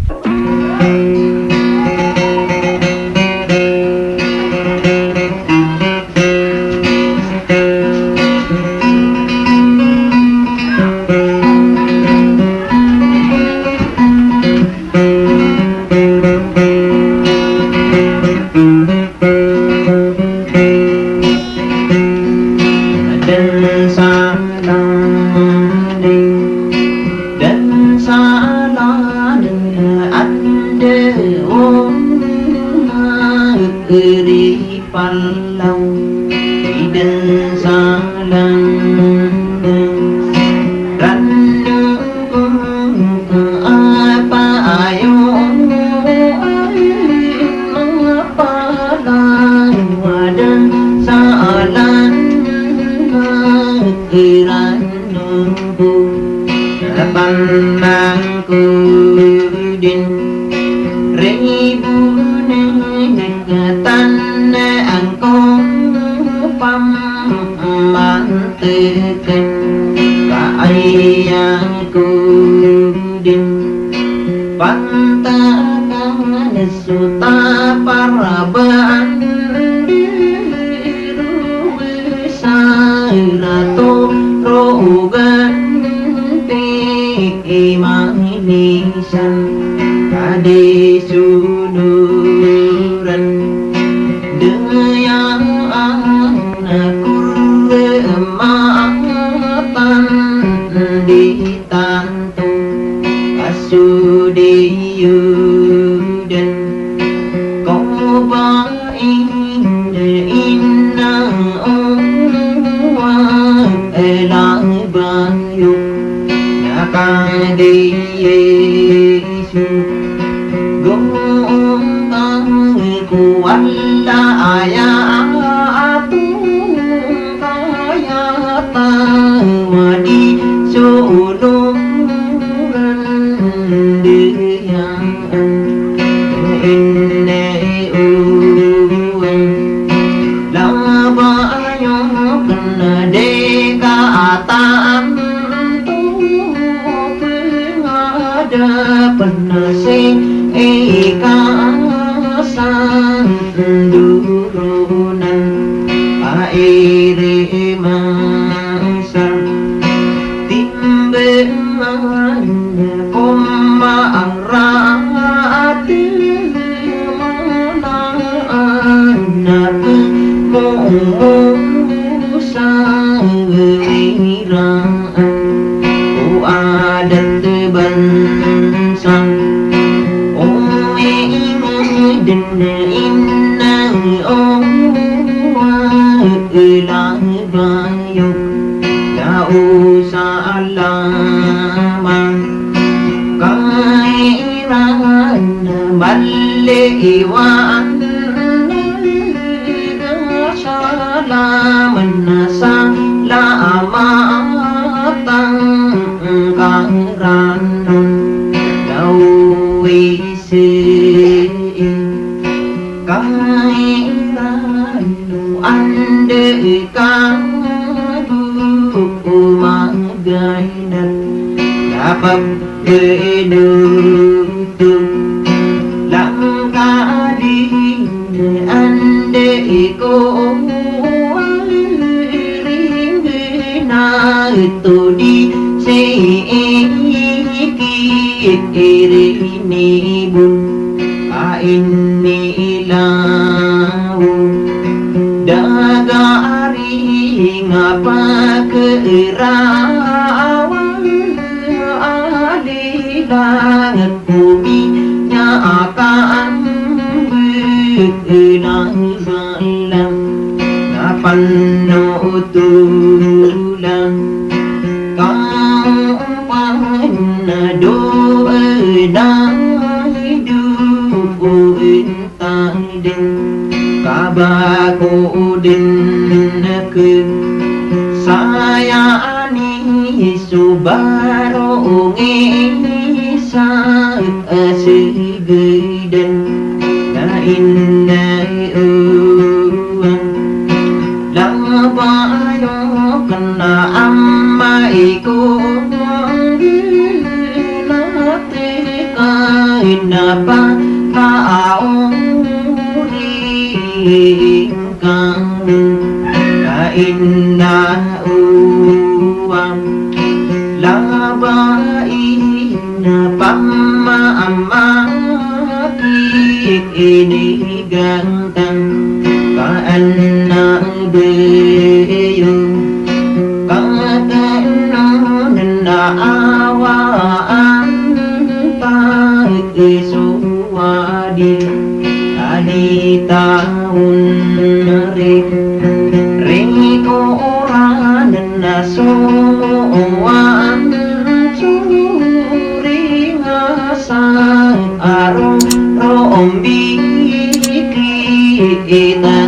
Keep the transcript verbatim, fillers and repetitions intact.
Dan salan, dan salan anda o na eri palaw, i dan salan ran Ka apa ayo ay mapalaw a dan salan na iran nubo. Pamangko din ribo na Katan angko pamanteken ka aya ko din pantakan so taparabaan di rubesa rato rogan ti imani san ka di sunuran dayaan a kurre matan di tanto a so di yudan ko ba ina ina o wa ela bayo na ka di Gontang ko wala aya ato kaya tawa di so ulo ran diyaan. Ene uwan labayo kena de ka ataan to pengadapen si ikasan durunan a iri masa timbangan ko maang Rati manaan na pemumusa wiraan o adat bansa o inged na ina o wa ela bayo na o salama. Kairan maliwan salaman salamatan karanon dawi sii. Kairan o anda i ka gumagaynan na pagpenoto langka di anda i ko ringena to di sii ki irini bon a inilaw da gari nga pakerawan a lilanget ko minya a kaambelang balang na panotolan. Kapanado ed doon taden kabako den ke saya ani so barong isa a segeden na inday uwang. Labayo kena amay ko manggenati ka Inapakaori kami ka ina uwa, labain a pamaamaki ini gantang ka ina beyo, ka tano na awaan pag iso wadi, a di taon ri, ri koran na so wan suri nga sa aro rombi kita